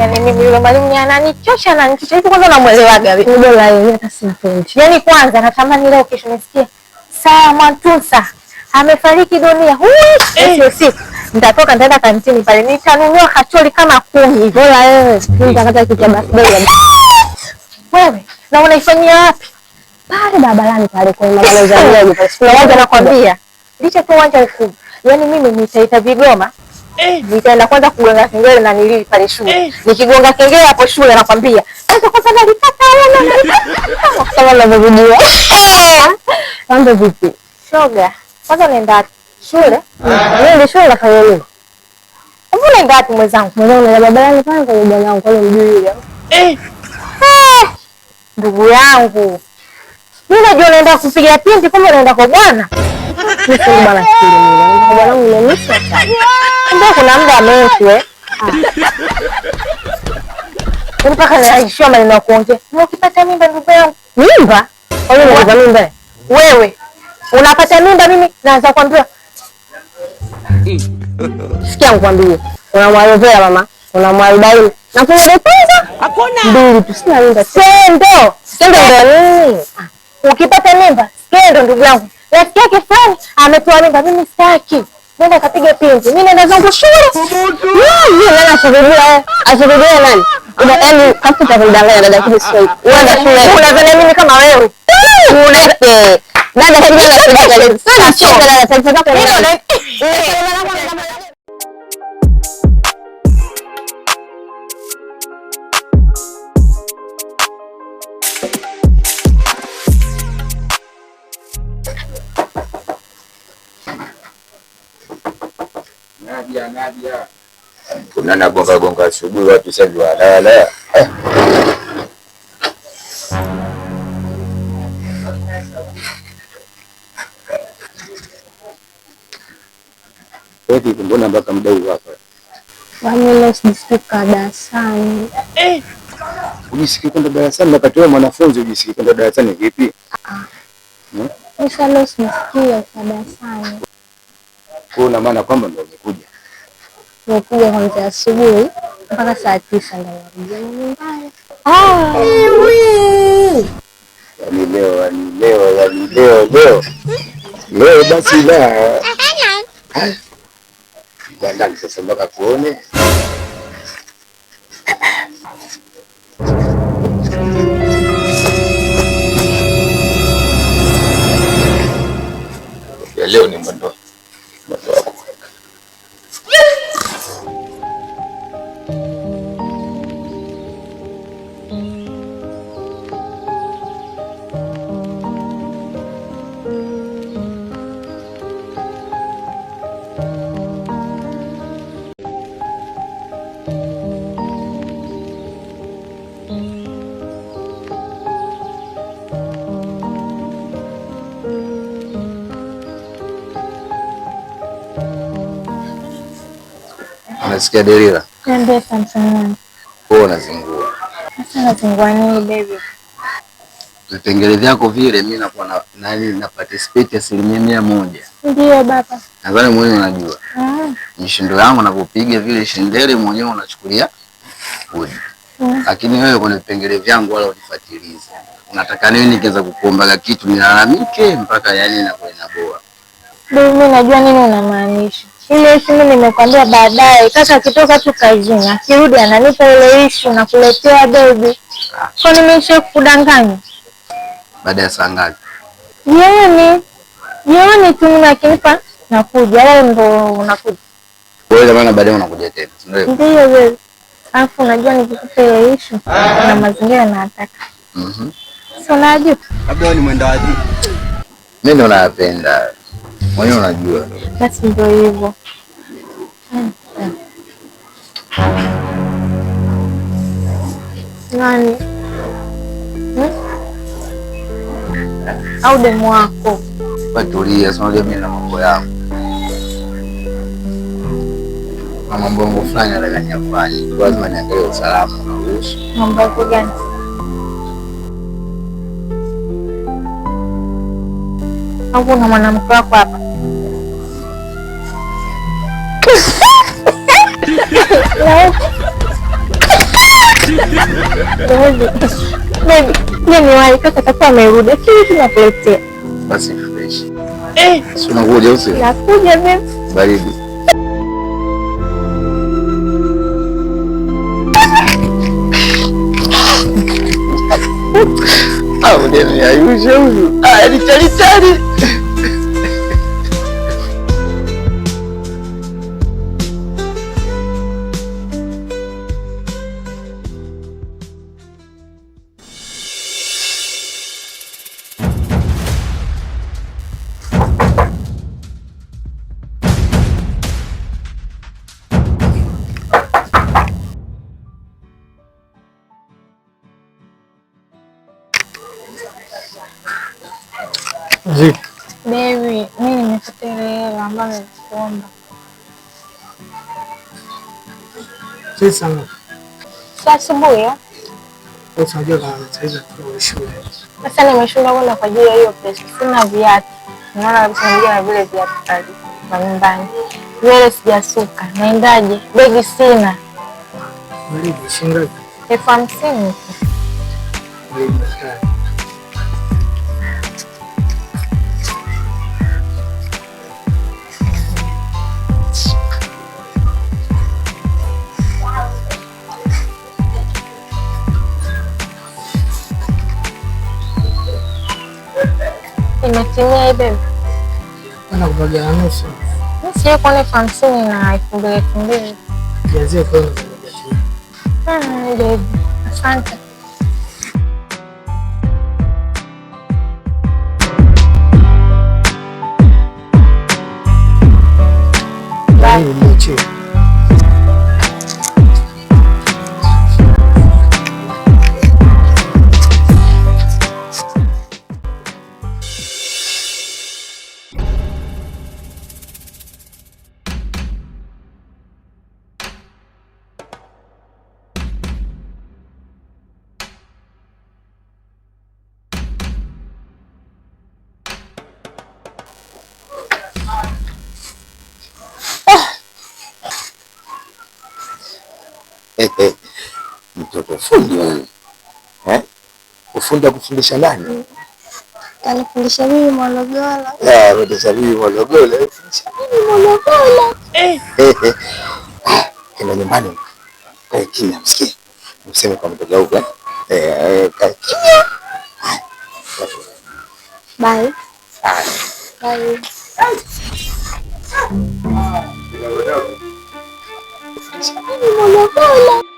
Yaani mimi yule mwalimu ni ananichosha, ananichosha. Hivi kwanza namuelewaga wewe? Bora yeye hata simpendi. Yaani kwanza natamani leo kesho nisikie Saa Mwantusa amefariki dunia. Hui, usiku nitatoka nitaenda kantini pale nitanunua kachori kama 10 hivi. Bora wewe, mimi nitakata kitu cha birthday. Wewe na unaifanyia wapi? Pale barabarani pale kwenye mabalozi ya ndege pale. Kuna Kwanza uwanja nakwambia, licha tu uwanja ukubwa. Yaani mimi nitaita vigoma. Nitaenda kwanza kugonga kengele na nilili pale shule. Nikigonga kengele hapo shule nakwambia, kwanza kwanza nalikata wewe nalikata. Kama unavyojua. Mambo vipi? Shoga, kwanza unaenda wapi? Shule? Mimi shule nafanya nini? Mbona unaenda wapi mwenzangu? Mwanangu na barabarani pale kwa bwana wangu, kwa mjui yule. Ndugu yangu. Mimi najua unaenda kupiga pindi, kumbe unaenda kwa bwana. Mimi si bwana sikili mimi. Kwa bwana wangu nimemisa sana. Kumbe kuna muda ametu eh. Yaani mpaka naishiwa maneno ya kuongea. Na ukipata mimba ndugu yangu, Mimba? Kwa nini unapata mimba? Wewe unapata mimba, mimi naanza kuambiwa. Sikia nikwambie. Kuna mwarovera mama, kuna mwarobaini. Na kuna kwanza? Hakuna. Mbili tu, sina mimba. Skendo. Skendo ndio nini? Ukipata mimba, skendo ndugu yangu. Rafiki yake fulani ametoa mimba, mimi sitaki. Nenda kapiga pindi. Mimi naenda zangu shule. Mimi nani ashuhudia? Ashuhudia nani? Una yaani tafuta kudanganya dada lakini sio. Uenda shule. Unadhani mimi kama wewe? Unete. Dada sasa na shida. Sio dada sasa kwa Mimi ndo Nadia, Nadia. Kuna na gonga gonga asubuhi watu sasa walala. Eti mbona mpaka muda huu hapa? Mimi sijisikii darasani. Ujisikii kwenda darasani wakati wewe mwanafunzi ujisikii kwenda darasani vipi? Sasa leo sijisikii kwa darasani. Kwa una maana kwamba ndio umekuja. Nimekuja kuanzia asubuhi mpaka saa 9 ndio narudi nyumbani. Yaani leo, yaani leo, yaani leo, leo. Leo basi la. Haya. Ndani sasa mpaka kuone. Ya leo ni mwendo. Mwendo wako. Unasikia Delila? Niambie Samson. Wewe unazingua. Sasa nazingua nini baby? Vipengele vyako vile mimi nakuwa na nani na participate 100%. Ndio baba. Nadhani mwenyewe unajua. Mishindo yangu ninapopiga vile shindele mwenyewe unachukulia udi. Lakini wewe kwenye vipengele vyangu wala unifuatilize. Unataka nini nikianza kukuomba kitu nilalamike mpaka yani na kwa inaboa. Baby mimi najua nini unamaanisha. Ile issue mimi nimekwambia baadaye, kaka akitoka tu kazini, akirudi ananipa ile issue na kuletea baby. Kwa nini nimeisha kukudanganya? Baada ya saa ngapi? Jioni. Jioni tu mimi akinipa nakuja, wewe ndo unakuja. Wewe maana baadaye unakuja tena, si ndio? Ndio wewe. Alafu unajua nikikupa ile issue na mazingira nataka. Sio unajua? Labda wewe ni mwenda wazimu. Mimi ndo napenda. Mwenyewe unajua. Basi ndio hivyo. Nani? Au demu wako? Watulia, si unajua mimi na mambo yangu. Na mambo yangu fulani nataka niyafanye. Lazima niangalie usalama unaruhusu. Mambo yako gani? Au kuna mwanamke wako hapa? Na huku? Baby, baby, mimi wai kaka atakuwa amerudi. Lakini tunakuletea. Basi fresh. Si unakuja usiku? Nakuja baby. Baridi. Ah, unaniayusha huyu. Ah, ni chali chali. Baby, mimi nimefuta ile hela ambayo nilikuomba. Sasa Sasa asubuhi unajua kama saizi tuko shule. Sasa nimeshindwa kwenda kwa ajili ya hiyo pesa. Sina viatu. Naona kabisa nimekuja na vile viatu pale kwa nyumbani. Nywele sijasuka. Naendaje? Begi sina. Baridi shingapi? 50,000. Baridi kali. Imetimia hii baby. Bana kupaga nusu. Mimi sijawahi kuona 50,000 na 2,000 2,000. Jazie kwa nini unajatia? Baby. Asante. Bye. Niachie. Mtoto fundi wewe. Eh? Ufundi wa kufundisha nani? Kanifundisha mimi Morogoro. Eh, fundisha mimi Morogoro. Fundisha mimi Morogoro. Kenda nyumbani. Kae kimya msikie. Mseme kwa mtoto huko eh. Eh, kae kimya. Bye. Bye. Mimi Morogoro.